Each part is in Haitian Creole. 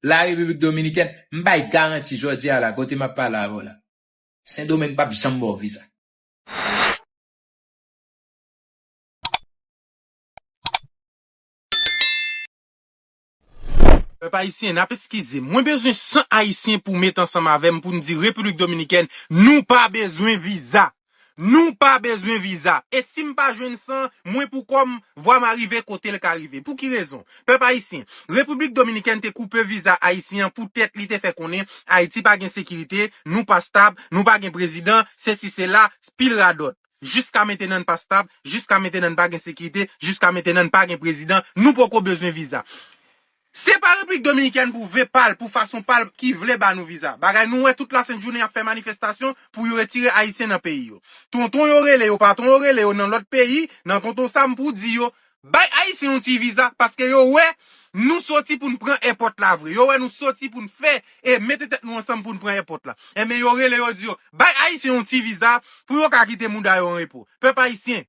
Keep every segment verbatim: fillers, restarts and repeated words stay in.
Larepiblik Dominikèn, m bay garanti jodi a la, kote m ap pale avè w la. Sendomeng p ap janm ba w viza. Pèp ayisyen, n ap eskize m. Mwen bezwen san Ayisyen pou met ansanm avè m pou n di Repiblik Dominikèn, nou pa bezwen viza. Nou pa bezwen viza. E si m pa jwenn san, mwen pou kò m, vwa m a rive kote l ka rive. Pou ki rezon? Pèp ayisyen, Repiblik Dominikèn te koupe viza ayisyen an poutèt li te fè konnen Ayiti pa gen sekirite, nou pa stab, nou pa gen prezidan, sesi sela, pil radòt. Jiska mentnan n pa stab, jiska mentnan n pa gen sekirite, jiska mentnan n pa gen prezidan, nou poko bezwen viza. Se pa Repiblik Dominikèn pou ven pa l, pou fason pa l ki vle ba nou viza. Bagay nou wè tout lasent jounen y ap fè manifestasyon pou yo retire Ayisyen nan peyi yo. Tonton yo rele yo, patwon yo rele yo nan lòt peyi, nan tonton sa m pou di yo, bay Ayisyen yon ti viza, paske yo wè nou soti pou n pran èpòt la vre. Yo wè nou soti pou n fè e mete tèt nou ansanm pou n pran èpòt la. Enben yo rele yo di yo, bay Ayisyen yon ti viza pou yo ka kite mouda yo an repo. Pèp ayisyen,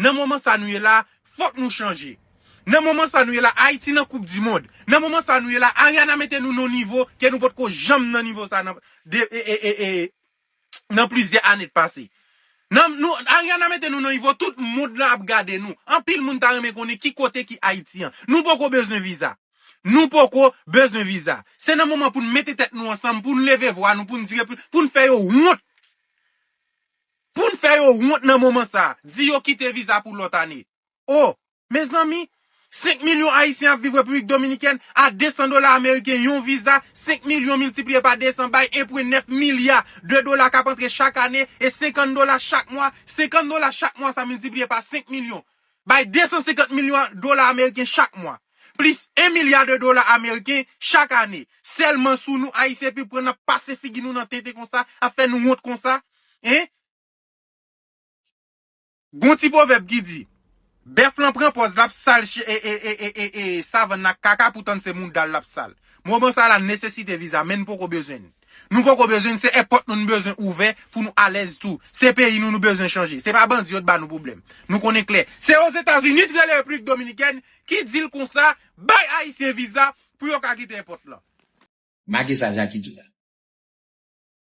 nan moman sa nou ye la, fòk nou chanje. Nan moman sa nou ye la, Ayiti nan koup di mond. Nan moman sa nou ye la, Ariana mete nou nan nivo ke nou potko janm nan nivo sa nan, de, e, e, e, e, nan plizyè ane pase. Nan, nou, Ariana mete nou nan nivo tout mond lan ap gade nou. Anpil moun ta renmen konnen ki kote ki Ayiti an. Nou poko bezwen viza. Nou poko bezwen viza. Se nan moman pou n mete tèt nou ansanm, pou n leve vwa nou, pou n di, pou, pou n fè yo wont. Pou n fè yo wont nan moman sa. Di yo kite viza pou lòt ane. O, mezanmi, senk milyon Ayisyen ap viv Repiblik Dominikèn a de san dola ameriken yon viza, senk milyon miltipliye pa de san bay en pwen nèf milya de dola k ap antre chak ane e senkant dola chak mwa, senkant dola chak mwa sa miltipliye pa senk milyon. Bay de san senkant milyon dola ameriken chak mwa, plis en milya de dola ameriken chak ane. Sèlman sou nou, Ayisyen, pi pran n ap pase figi nou nan tenten konsa, ap fè nou wont konsa. Hein? Gon ti pwovèb ki di, bèf lan pran pòz l ap sal che-, e, e, e, e, e, e, savann nan ak kaka, poutan se mouda l l ap sal. Moman sa la, n nesesite viza, men n poko bezwen l. Nou poko bezwen l, se èpòt nou n bezwen ouvè pou nou alèz tou. Se peyi nou nou bezwen chanje. Se pa bandi yo t ba nou pwoblèm. Nou konnen klè. Se Ozetazini t rele Repiblik Dominikèn ki di l konsa, bay Ayisyen viza pou yo ka kite èpòt lan. Make sa Jackie di w la.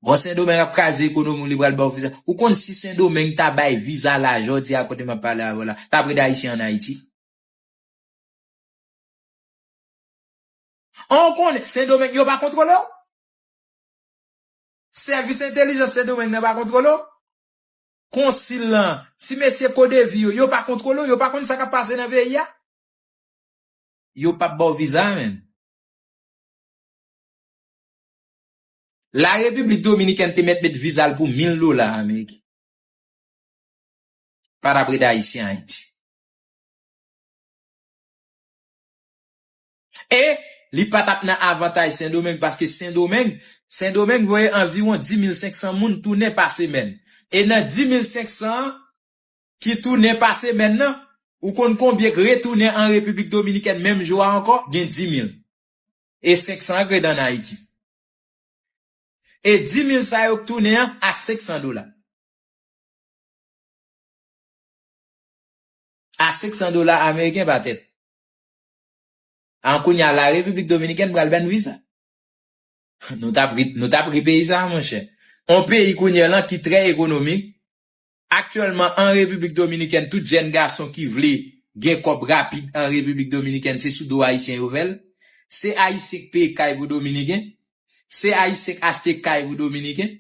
Bon, Sendomeng ap kraze ekonomi w, li pral ba w viza. Ou konn si Sendomeng ta bay viza la, jodi a kote m ap pale avè w la, t ap ret Ayisyen ann Ayiti? An, ou konnen, Sendomeng, yo pa kontwole w? Sèvis entèlijans Sendomeng nan pa kontwole w? Konsil lan, ti mesye Kodevi yo, yo pa kontwole w, yo pa konn sa k ap pase nan peyi a? Yo p ap ba w viza, menm. La Repiblik Dominikèn te mèt met viza l pou mil dola ameriken. Pa t ap ret Ayisyen Ayiti. E li pa t ap nan avantaj Sendomeng, paske Sendomeng, Sendomeng voye anviwon dis mil senk san moun tounen pa semèn. E nan dis mil senk san an, ki tounen pa semèn nan, ou konn konbyen k retounen an Repiblik Dominikèn menm jou a ankò? Gen dis mil. E senk san k ret ann Ayiti. E dis mil sa yo k tounen an a senk san dola. A senk san dola ameriken pa tèt. An kounye a la Repiblik Dominikèn pral ban n viza. Nou t ap ri, nou t ap ri peyi sa a, monchè. On peyi kounye a lan ki trè ekonomik. Aktyèlman, an Repiblik Dominikèn, tout jèn gason ki vle gen kòb rapid an Repiblik Dominikèn, se sou do Ayisyen yo fè l. Se Ayisyen k peye kay pou Dominiken. Se Ayisyen k achte kay pou Dominiken.